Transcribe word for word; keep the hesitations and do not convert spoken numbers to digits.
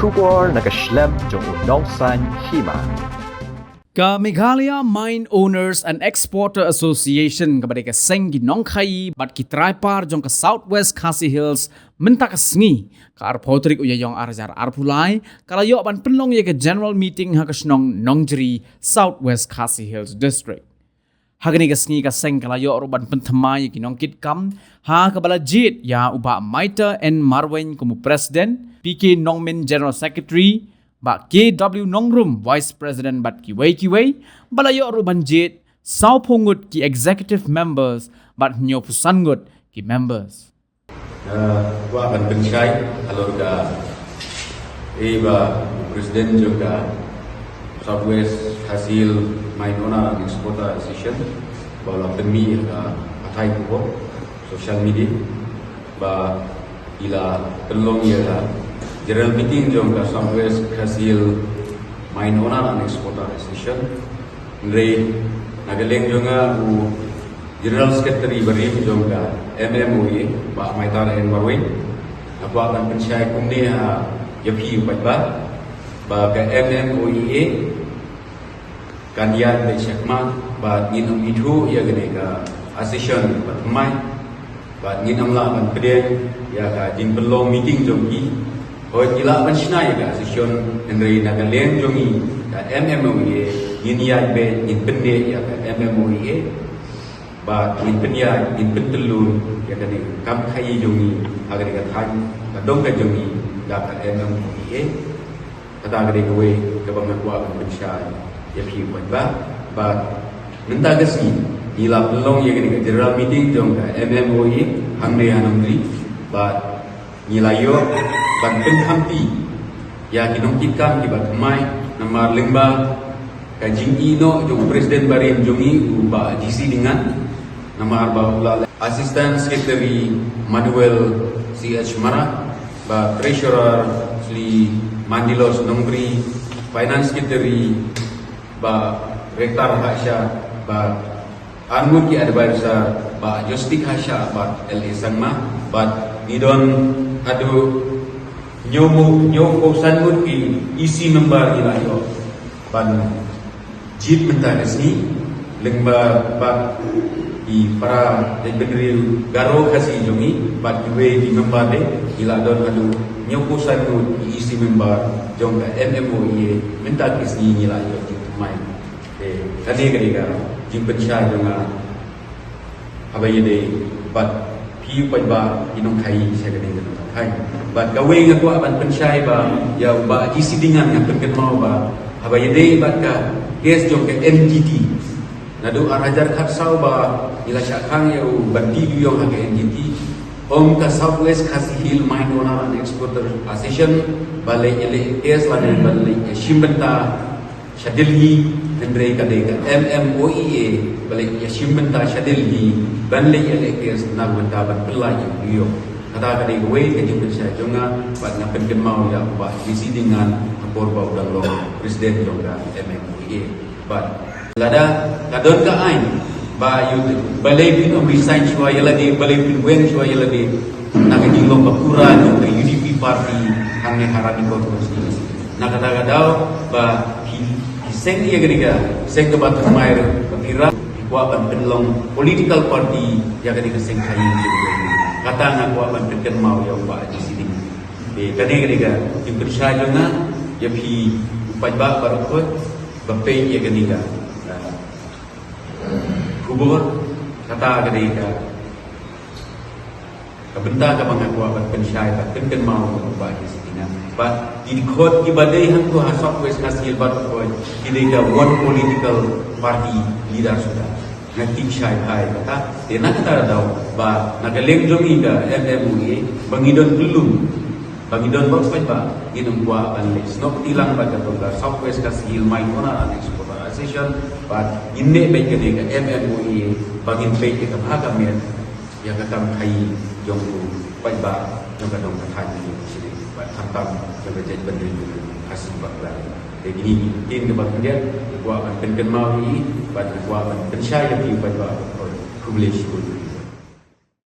Khubor na ka shlem jong u nongsaiñ hima. Ka Meghalaya Mine Owners and Exporter Association, kaba dei ka seng ki nongkhaii bad ki traipar jong ka South West Khasi Hills, mynta ka sngi, ka arphew tarik u Ïaïong ar hajar arphew lai, ka la ïoh ban pynlong ïa ka general meeting ha ka shnong Nongjri, South West Khasi Hills District. Ha kane ka sngi ka seng ka la ïoh ruh ban pynthymmai ïa ki nongkitkam, ha kaba la jied ïa u Bah Maita N Marwein kum u President, P K Nongmin General Secretary, Bah K W Nongrum Vice President bad kiwei kiwei, ba la ïoh ruh ban jied sawphew ngut ki executive members bad hynñiewphew san ngut ki members. Nga kwah ban pynshai halor ka, eh, ba u President jong ka South West Khasi Hills Mine Owner and Exporter Association, ba la pynmih ha ka pathai khubor social media, ba i la pynlong ïa ka general meeting jong ka South West Khasi Hills Mine Owner and Exporter Association. Hynrei na ka liang jong nga, u General Secretary barim jong ka M M O E A, Bah Maita N Marwein, nga kwah ban pynshai kumne ha ïa phi u paidbah, ba ka M M O E A kan ïaid beit shakhmat, bad ngin ym ithuh ïa kane ka association ba thymmai, bad ngin ym lah ban pdiang ïa ka jingpynlong meeting jong ki. Hooid, ngi lah ban shna ïa ka association, hynrei na ka liang jong ngi ka M M O E A, ngin ïaid beit, ngin pynneh ïa ka M M O E A, bad ngin pynïaid, ngin pyntyllun ïa kane ka kam khaii jong ngi ha kane ka thaiñ, ka dong ka jong ngi, da ka M M O E A. Kata ka dei kawei kaba nga kwah ban pynshai ïa phi u paidbah. Bad mynta ka sngi ngi la pynlong ïa kane ka general meeting jong ka M M O E A hangne ha Nongjri, bad ngi la ïoh ban pynkhamti ïa ki nongkitkam kiba thymmai, namar lyngba ka jingïehnoh jong u President barim jong ngi, u Bah G C Dingan, namar ba u la leh Assistant Secretary Manuel C H Marak, Bah Treasurer Sli Mandilos Nongbri, Finance Secretary Bah Rector Hasha, bad arngut ki advisor, Bah Jostik Hasha bad L A Sangma, bad ngi don haduh hynñiew, hynñiewphew san ngut ki E C member ngi la ïoh ban jied mynta ka sngi, lyngba bad ki para jaitbynriew Garo Khasi jong ngi, bad kiwei ki member de, ngi la don haduh hynñiewphew san ngut ki E C member jong ka M M O E A, mynta ka sngi ngi la ïoh jied thymmai. Te kane ka dei ka jingpynshai jong nga haba ïadei bad phi u paidbah, ki nongkhaii sha kane ka thaiñ. Bad kawei nga kwah ban pynshai ba ïa u Bah G C Dingan, nga pynkynmaw ba haba ïadei bad ka case jong ka N G T, naduh ar hajar khatsaw ba ngi la shah khang ïa u ban dih duyong ha ka N G T, ym ka South West Khasi Hills Mine Owner and Exporter Association ba leit ïaleh case lane ba leit ïashim bynta sha Delhi, hynrei ka dei ka M M O E A ba leit ïashim bynta sha Delhi ban leit ïaleh case na ka bynta ban pynlait ïa u duyong. Kata ka dei kawei ka jingpynshai jong nga, bad nga pynkynmaw ïa u Bah G C Dingan ha por ba u dang long President jong ka M M O E A. Bad lada ka don ka aiñ ba ïoh, balei phin ym resign shuwa ïa lade, balei phin weng shuwa ïa lade na ka jinglong ba pura jong ka U D P party hangne ha Ranikor constituency. Na kata ka daw ba ki, ki seng ïa kane ka seng kaba thymmai ruh ba phi rah, phi kwah ban pynlong political party ïa kane ka seng khaii. Kata nga kwah ban pynkynmaw ïa u Bah G C Dingan. Te kane ka dei ka jingpynshai jong nga ïa phi u paidbah baroh khoit ba peit ïa kane ka, ah, khubor. Kata ka dei ka ka bynta kaba nga kwah ban pynshai, ban pynkynmaw ïa u Bah G C Dingan. Bad ki dkhot kiba dei hangto ha South West Khasi Hills baroh khoit ki dei ka one political party leader suda. Nga tip shai phai kata, te na kata ka daw ba na ka liang jong ngi ka M M O E A ba ngi don kyllum, ba ngi don baroh khoit ba ngin ym kwah ban leh snoh kti lang bad ka South West Khasi Hills Mine Owner and Exporter Association, bad ngin leh beit kane ka M M O E A ba ngin peit ïa ka bha ka miat ïa ka kam khaii jong u paidbah jong ka dong ka thaiñ jong ngi shisha, bad khamtam jong ka jaitbynriew jong ngi Khasi bakhraw. Te kine ki ktien kiba khyndiat nga kwah ban pynkynmaw ïa i, bad nga kwah ban pynshai ïa phi u paidbah. Khublei shibun.